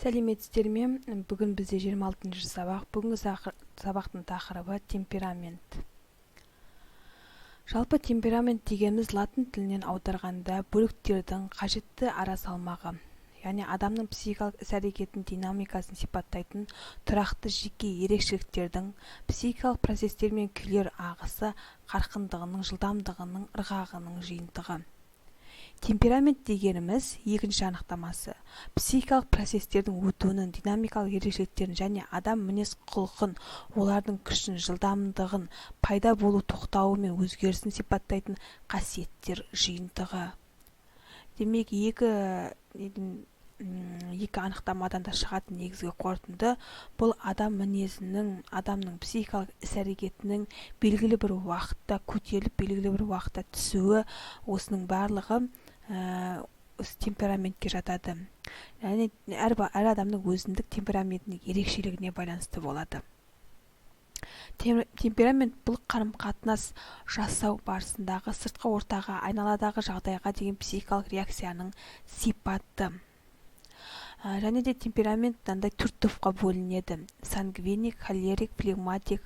Сәлеметсіздер ме! Бүгін бізде 26-шы сабақ. Бүгінгі сабақтың тақырыбы – темперамент. Жалпы, темперамент дегеніміз латын тілінен аударғанда бөліктердің қажетті ара салмағы, яғни адамның психикалық іс-әрекетінің динамикасын сипаттайтын тұрақты жеке ерекшеліктердің, психикалық процестер мен күйлер ағысы қарқындығының, жылдамдығының, ырғағының жиынтығы. Темперамент дегеніміз, екінші анықтамасы: психикалық процестердің өтуінің динамикалық ерекшеліктерін және адам мінез-құлқын, олардың күшін, жылдамдығын, пайда болу, тоқтауы мен өзгерісін сипаттайтын қасиеттер жиынтығы. Демек, екі анықтамадан да шығатын негізгі қорытынды: бұл адам мінезінің, адамның психикалық іс-әрекетінің белгілі бір уақытта көтеріліп, белгілі бір уақытта түсуі, осының барлығы осы темпераментке жатады. Яғни әр адамның өзіндік темпераментінің ерекшелігіне байланысты болады. Темперамент – бұл қарым қатынас жасау барысындағы сыртқы ортаға, айналадағы жағдайға деген психикалық реакцияның сипаты. Және де темперамент мынандай төрт топқа бөлінеді: сангвиник, холерик, флегматик,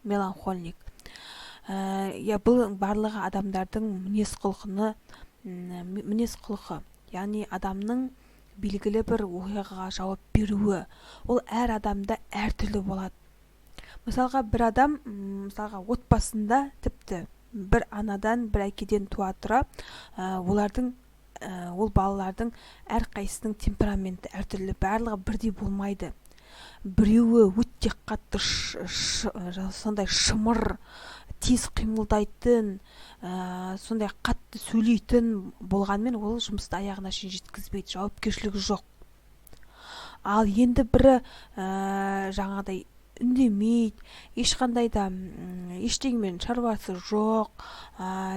меланхолик. Иә, бұл барлығы адамдардың мінез құлқы, яғни адамның белгілі бір оқиғаға жауап беруі. Ол әр адамда әртүрлі болады. Мысалға, бір адам, мысалға, отбасында тіпті бір анадан, бір әкеден туа тұра, олардың, ол балалардың әрқайсысының темпераменті әртүрлі, барлығы бірдей болмайды. Біреуі өте қатты сондай шымыр, тез қимылдайтын, сондай қатты сөйлейтін болғанымен, ол жұмысты аяғына шейін жеткізбейді, жауапкершілігі жоқ. Ал енді бірі жаңағыдай үндемейді, ешқандай да ештеңемен шаруасы жоқ,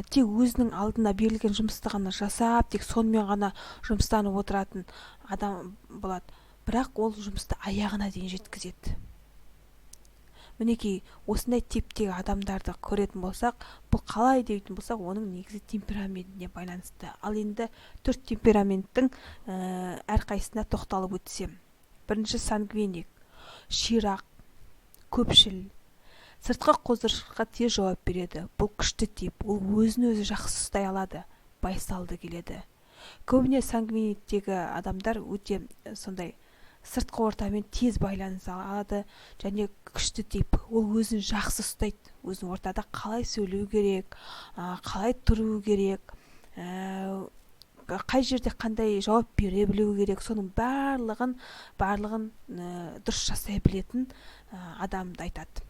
тек өзінің алдына берілген жұмысты ғана жасап, тек сонымен ғана жұмыстанып отыратын адам болады, бірақ ол жұмысты аяғына дейін жеткізеді. Мінекей, осындай типтегі адамдарды көретін болсақ, бұл қалай дейтін болсақ, оның негізі темпераментіне байланысты. Ал енді төрт темпераменттің әрқайсысына тоқталып өтсем. Бірінші – сангвиник: ширақ, көпшіл, сыртқы қоздырғышқа тез жауап береді. Бұл күшті тип, ол өзін өзі жақсы ұстай алады, байсалды келеді. Көбіне сангвиниктегі адамдар өте сондай сыртқы ортамен тез байланыса алады және күшті тип. Ол өзін жақсы ұстайды, өзін ортада қалай сөйлеу керек, қалай тұру керек, қай жерде қандай жауап бере білу керек, соның барлығын дұрыс жасай білетін адамды айтады.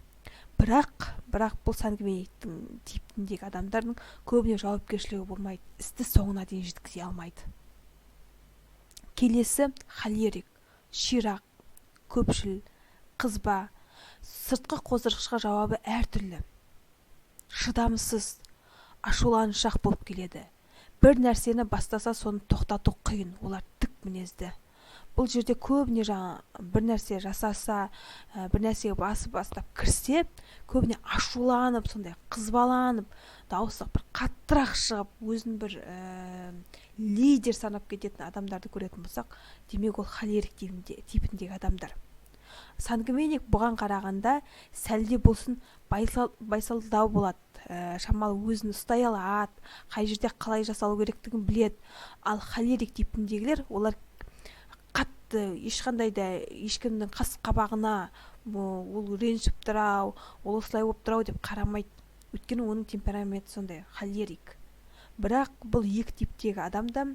Бірақ бұл сангвиниктің типіндегі адамдардың көбіне жауапкершілігі болмайды, істі соңына дейін жеткізе алмайды. Келесі – холерик: ширақ, көпшіл, қызба, сыртқы қоздырғышқа жауабы әртүрлі, шыдамсыз, ашуланшақ болып келеді. Бір нәрсені бастаса, соны тоқтату қиын. Олар тік мінезді. Бұл жерде көбіне жаңа бір нәрсе жасаса, бір нәрсеге басып бастап кірсе, көбіне ашуланып, сондай қызбаланып, дауысы бір қаттырақ шығып, өзін бір лидер санап кететін адамдарды көретін болсақ, демек, ол холерик типіндегі адамдар. Сангвиник бұған қарағанда сәлде болсын байсалдау болады, шамалы өзін ұстай алады, қай жерде қалай жасалу керектігін біледі. Ал холерик типіндегілер, олар қатты ешқандай да ешкімнің қас қабағына, ол ренжіп тұр ау, ол осылай болып тұр ау деп қарамайды, өйткені оның темпераменті сондай, холерик. Бірақ бұл екі типтегі адам да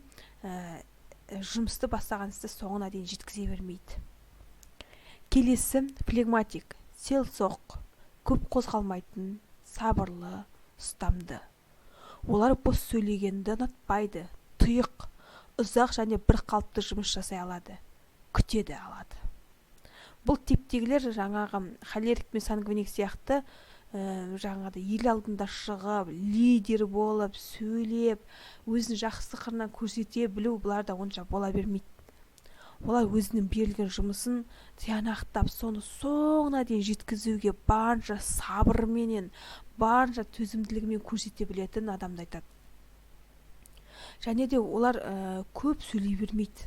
жұмысты, бастаған істі соңына дейін жеткізе бермейді. Келесі – флегматик: селсоқ, көп қозғалмайтын, сабырлы, ұстамды. Олар бос сөйлегенді ұнатпайды, тұйық, ұзақ және бір қалыпты жұмыс жасай алады, күте де алады. Бұл типтегілер жаңағы холерик пен сангвиник сияқты жаңағыдай ел алдында шығып, лидер болып сөйлеп, өзін жақсы қырынан көрсете білу бұларда онша бола бермейді. Олар өзінің берілген жұмысын тиянақтап, соны соңына дейін жеткізуге барынша сабырменен, барынша төзімділігімен көрсете білетін адамды айтады. Және де олар көп сөйлей бермейді.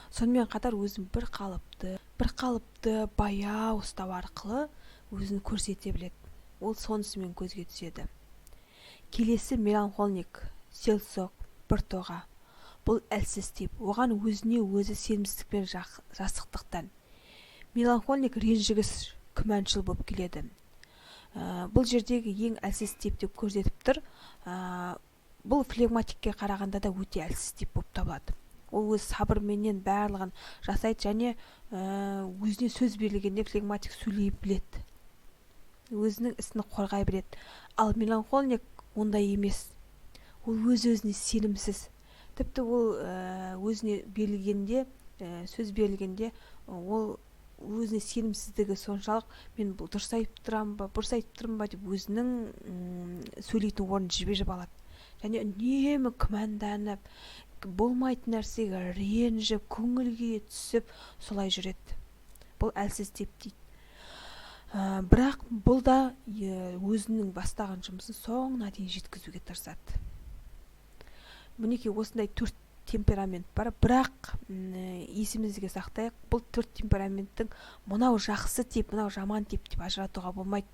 Сонымен қатар өзін бір қалыпты, баяу ұстау арқылы өзін көрсете біледі. Ол сонысымен көзге түседі. Келесі меланхолик, селсоқ, біртоға. Бұл әлсіз тип. Оған өзіне өзі сенімсіздік пен жасықтық тән. Меланхолик ренжігіш, күмәншіл болып келеді. Бұл жердегі ең әлсіз тип деп көрсетіп тұр. Бұл флегматикке қарағанда да өте әлсіз тип болып табылады. Ол өз сабырменен барлығын жасайды және өзіне сөз берілгенде флегматик сөйлей біледі, өзінің ісін қорғай біледі. Ал меланхолик ондай емес. Ол өз өзіне сенімсіз. Тіпті ол өзіне берілгенде, сөз берілгенде, ол өзіне сенімсіздігі соншалық, мен бұл дұрыс айтып тұрамын ба, бұрыс айтып тұрмын ба деп, өзінің сөйлейтін орнын жіберіп алады және үнемі күмәнданып, болмайтын нәрсеге ренжіп, көңіл күйі түсіп, солай жүреді. Бұл әлсіз тип дейді. Бірақ бұл да өзінің бастаған жұмысын соңына дейін жеткізуге тырысады. Мінекей, осындай төрт темперамент бар. Бірақ есімізге сақтайық, бұл төрт темпераменттің мынау жақсы тип, мынау жаман тип деп ажыратуға болмайды.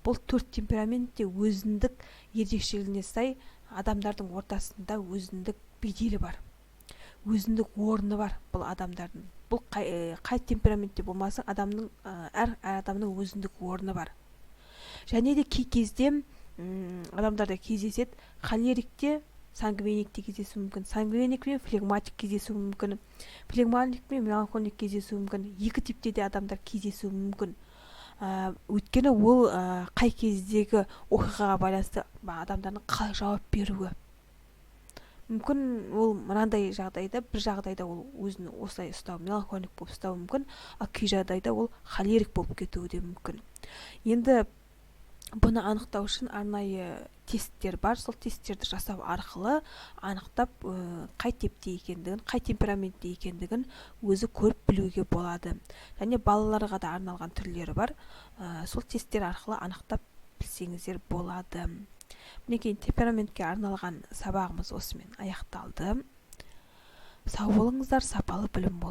Бұл төрт темперамент те өзіндік ерекшелігіне сай адамдардың ортасында өзіндік беделі бар, өзіндік орны бар бұл адамдардың. Бұл қай темпераментте болмасын, адамның, әр адамның өзіндік орны бар. Және де кей кезде адамдарда кездеседі: холерик те сангвиник те кездесуі мүмкін, сангвиник пен флегматик кездесуі мүмкін, флегматик пен меланхолик кездесуі мүмкін. Екі типте де адамдар кездесуі мүмкін. Өйткені ол қай кездегі оқиғаға байланысты адамдардың қалай жауап беруі мүмкін. Ол мынандай жағдайда, бір жағдайда ол өзін осылай ұстау, меланхолик болып ұстауы мүмкін, ал кей жағдайда ол холерик болып кетуі де мүмкін. Енді бұны анықтау үшін арнайы тесттер бар. Сол тесттерді жасау арқылы анықтап, қай типте екендігін, қай темпераментте екендігін өзі көріп білуге болады. Және балаларға да арналған түрлері бар. Сол тесттер арқылы анықтап білсеңіздер болады. Мінекей, темпераментке арналған сабағымыз осымен аяқталды. Сау болыңыздар, сапалы білім бол.